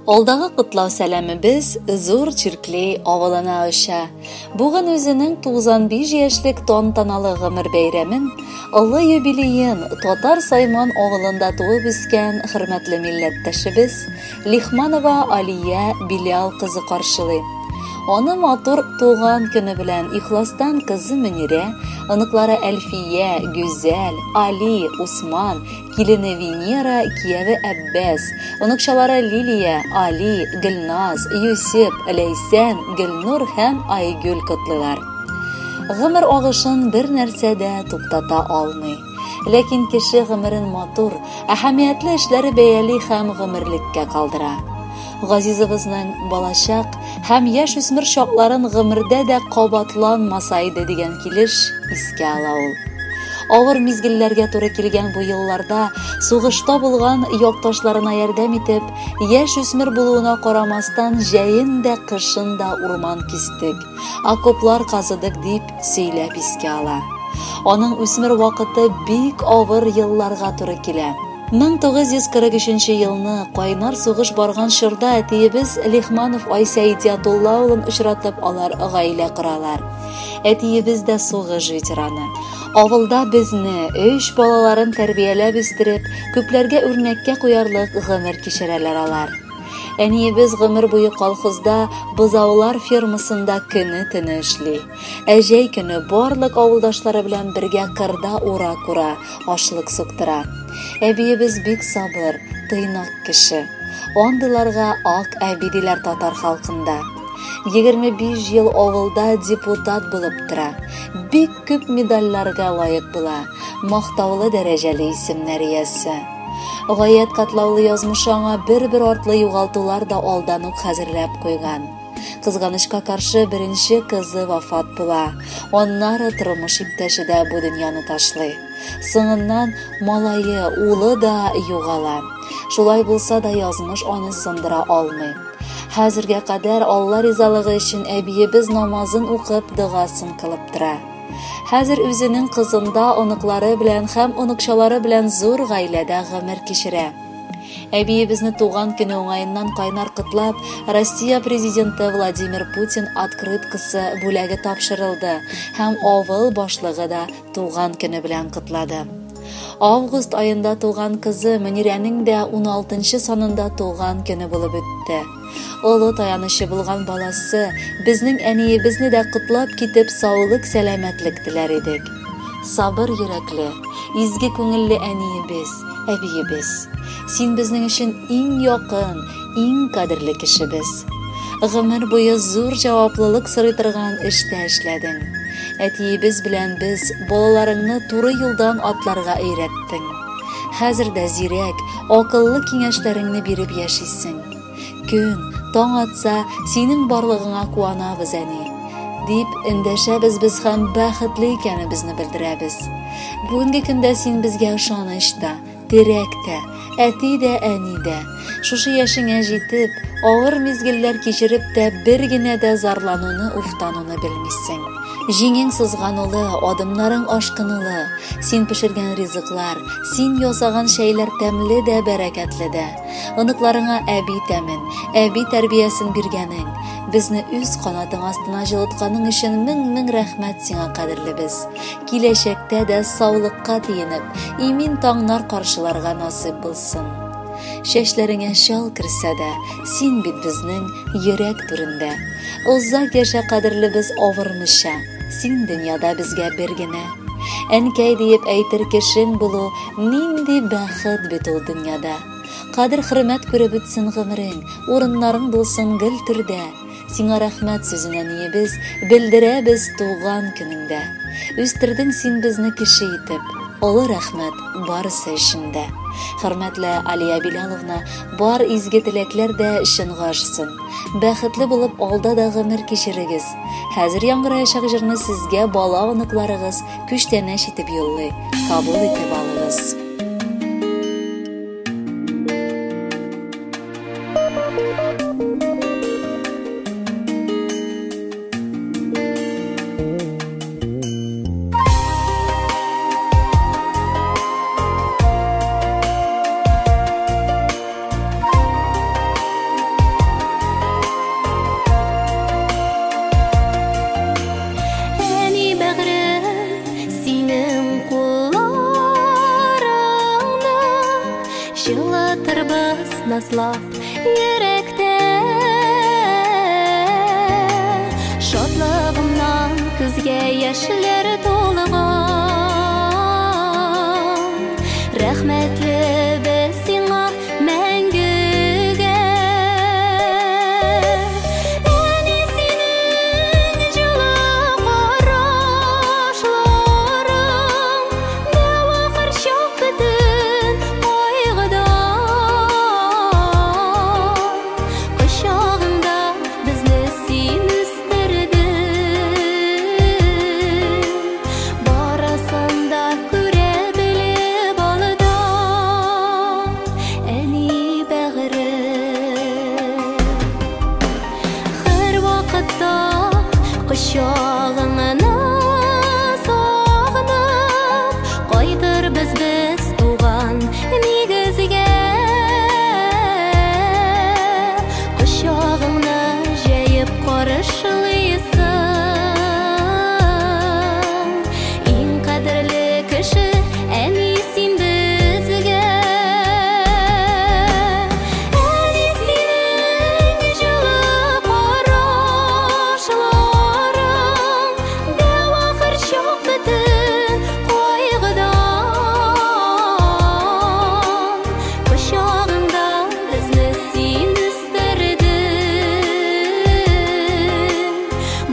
Алдагы котлау сәламебез Зур Чирклей авылына оча. Бүген үзенең 95 яшьлек тантаналы гомер бәйрәмен, олы юбилеен Татар Сайман авылында туып үскән хөрмәтле милләттәшебез Лихманова Алия Билял кызы каршылый. Аны матур туган көне белән ихластан кызы Мөнирә, оныклары Әлфия, Гүзәл, Али, Усман, килене Венера, кияве Әббәс, оныкчалары Лилия, Али, Гөлназ, Юсеп, Ләйсән, Гөлнур һәм Айгөл котлыйлар. Гомер агышын бер нәрсә дә туктата алмый. Ләкин кеше гомерен матур, әһәмиятле эшләре бәяли һәм гомерлеккә калдыра. Газизыбызның балачак һәм яшүсмер чакларын гомердә дә кабатланмаса иде дигән килеш искә ала ул. Авыр мизгелләргә туры килгән бу елларда сугышта булган якташларына ярдәм итеп, яшүсмер булуына карамастан, җәен дә, кышын да урман кистек, окоплар казыдык дип сөйләп искә ала. Аның үсмер вакыты бик авыр елларга туры килә. 1943 елны кайнар сугыш барган чорда әтиебез Лихманов Айсә Идиатулла улын очратып, алар гаилә коралар. Әтиебез дә сугыш ветераны. Авылда безне, өч балаларын тәрбияләп үстереп, күпләргә үрнәккә куярлык гомер кичерәләр алар. Әниебез гомер буе колхозда бозаулар фермасында көне-төне эшли. Ә җәй көне барлык авылдашлары белән бергә кырда урак ура, ашлык суктыра. Әбиебез бик сабыр, тыйнак кеше. Андыйларга ак әби диләр татар халкында. 25 ел авылда депутат булып тора. Бик күп медальләргә лаек була, мактаулы дәрәҗәле исемнәр иясе. Гаять катлаулы язмышы аңа бер-бер артлы югалтулар да алдан ук хәзерләп куйган. Кызганычка каршы, беренче кызы вафат була. Аннары тормыш иптәше дә бу дөньяны ташлый. Соңыннан малае, улы да югала. Шулай булса да язмыш аны сындыра алмый. Хәзергә кадәр Алла ризалыгы өчен әбиебез намазын укып, догасын кылып тора. Хәзер үзенең кызында оныклары белән һәм оныкчалары белән зур гаиләдә гомер кичерә. Әбиебезне туган көне уңаеннан кайнар котлап, Россия Президенты Владимир Путин открыткасы бүләге тапшырылды һәм авыл башлыгы да туган көне белән котлады. Август аенда туган кызы Мөнирәнең дә 16 санында туган көне булып үтте. Олы таянычы булган баласы, безнең әниебезне дә котлап китеп, саулык, сәламәтлек теләр идек. Сабыр йөрәкле, изге күңелле әниебез, әбиебез. Син безнең өчен иң якын, иң кадерле кешебез. Гомер буе зур җаваплылык сорый торган эштә эшләдең. Әтиебез белән без балаларыңны туры юлдан атларга өйрәттең. Хәзер дә зирәк, акыллы киңәшләреңне биреп яшисең. Көн, таң атса, синең барлыгыңа куанабыз, әни. Дип эндәшәбез без һәм бәхетле икәнебезне белдерәбез. Бүгенге көндә син безгә ышаныч та, терәк тә, әти дә, әни дә. Шушы яшеңә җитеп, авыр мизгелләр кичереп тә бер генә дә зарлануны, уфтануны белмисең. Җиңең сызганулы, адымнарың ашкынулы, син пешергән ризыклар, син ясаган чәйләр тәмле дә, бәрәкәтле дә. Оныкларыңа әби тәмен, әби тәрбиясен биргәнең, безне үз канатың астына җылытканың өчен мең-мең рәхмәт сиңа, кадерлебез. Киләчәктә дә саулыкка тиенеп, имин таңнар каршыларга насыйп булсын. Чәчләреңә чал керсә дә, син бит безнең йөрәк түрендә. Озак яшә, кадерлебез, авырмыйча, син дөньяда безгә бер генә. Әнкәй диеп әйтер кешең булу нинди бәхет бит ул дөньяда. Кадер-хөрмәт күреп үтсен гомерең, урыннарың булсын гел түрдә. Сиңа рәхмәт сүзен, әниебез, белдерәбез туган көнеңдә. Үстердең син безне кеше итеп, олы рәхмәт барысы өчен дә. Хөрмәтле Алия Билаловна, бар изге теләкләр дә чынга ашсын. Бәхетле булып алда да гомер кичерегез. Хәзер яңгыраячак җырны сезгә бала оныкларыгыз күчтәнәч итеп юллый. Кабул итеп алыгыз. Җылытырбыз назлап йөрәктә. Шатлыгымнан күзгә яшьләр тулган. Рәхмәтле без сиңа мәңгегә. Әни, синең җылы карашларың дәва һәрчак бөтен кайгыдан. Кочагыңда безне син үстердең, барысын да күрә белеп алдың, әни бәгырем. Һәрвакытта кочагыңны сагынып кайтырбыз без туган нигезгә. Кочагыңны җәеп каршылыйсың, иң кадерле кеше әни син безгә. Әни, синең җылы карашларың дәва һәрчак бөтен кайгыдан. Кочагыңда безне син үстердең,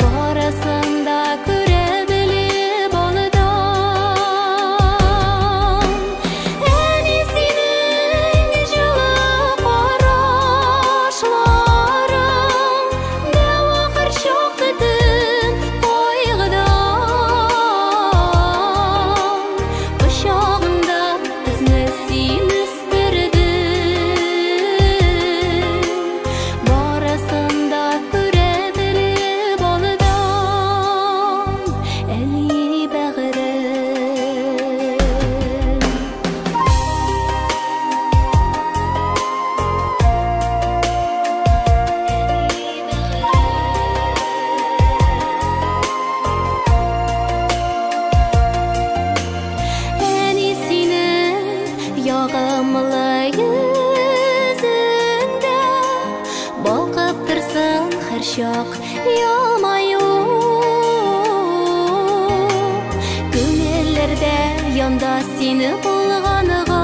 барысын да күрә белеп алдың. Әни, синең җылы карашларың дәва һәрчак бөтен кайгыдан. Кочагыңда безне син үстердең, барысын да күрә белеп алдың, әни бәгырем. Әни, синең ягымлы йөзеңдә балкып торсын һәрчак елмаю. Күңелләрдә янда сине булганга.